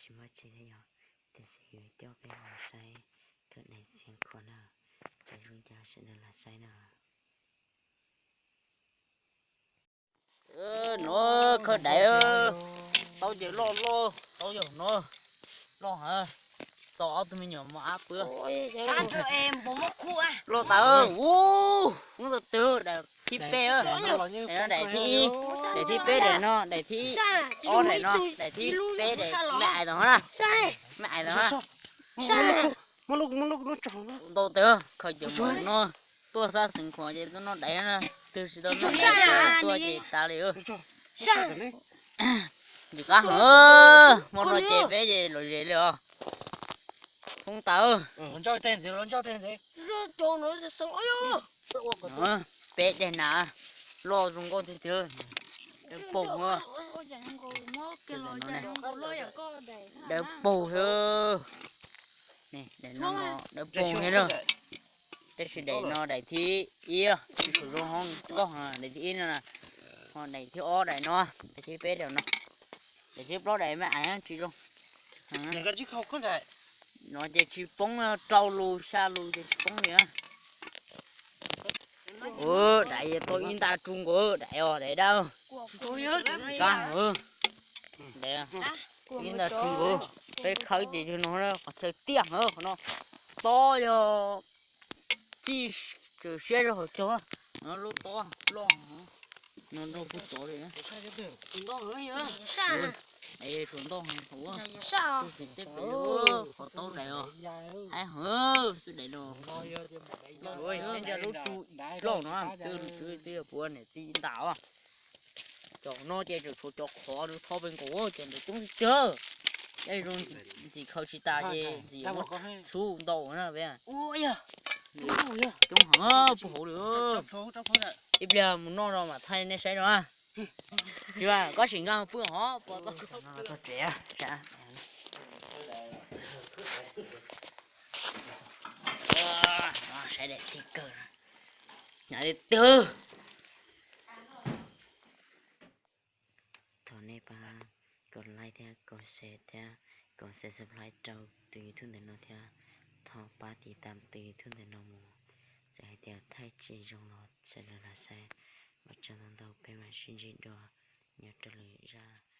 Tsis muaj tsev thiab yog, tiam sis yuav coj peb los saib kawm daim txiv khuam na, ces zoo cas sawv daws los saib na. No khawb daim, tau ces loj loj, tau yog no loj heev, tau ob tug me nyuam mos ab pw. Loj tas, ub, hnub tau twg daim thib peb, daim no daim thib ib, daim thib peb daim no, daim thib ob daim no, daim thib peb daim me ais tau na, me ais tau na. Ntau tes khaws cov mov no tuaj sab xeev khuam ces tuaj noj daim na, twg tsis tau noj daim tuaj ces tas li. Ntxim qab heev, hmo no ces peb ces lom zem li os. Thoob tawv, peb daim nas loj zoo nkauj tiag tiag, daim paug, daim paug, daim no daim paug thiab na. Tab sis daim no daim thib ib, tsis tshua zoo hoob nkauj, daim thib ib no, ho daim thib ob daim no, daim thib peb daim no, daim thib plaub daim me ais tsis zoo. No ces tsis poob, rau lus xya lus ces tsis poob li. Ua daim tau ib nta tsu nkaus, daim os, daim dawb, qab heev. Daim ib nta tsu nkaus, peb khawb ces yog no, qhov chaw tiaj heev qhov no, tob yog txij siab rau hauv caug, no lub tob loj, no rau puag tod li. Suav ntau heev, qhov taub daim os, haib heev xwb daim no. Lub tsu loj no twb twb puav niam txiv ntam os. Cov no ces tseem tshuav cov qhov tho pes nkaus, cov ntawd coob tiag. Tej zoo ntxim khaws tsis tas ces ntxim ua txhub ntau na peb. Coob heev puag hauv li. Ib pliag mus noj no mam thaij nej saib no. Tsis, koj sim nkag pw hov pov tau. Saib daim thib kawg, hnyav li twg. Thov nej pab kom like thiab kom share thiab kom subscribe rau tus YouTube ntawm no thiab. Thov pab tiv tam tus YouTube ntawm no mus, txawm hais tias thaij tsis zoo los sawv daws los saib. Ua tsaug ntau ntau, peb mam sib ntsib dua nyob rau lwm zaj.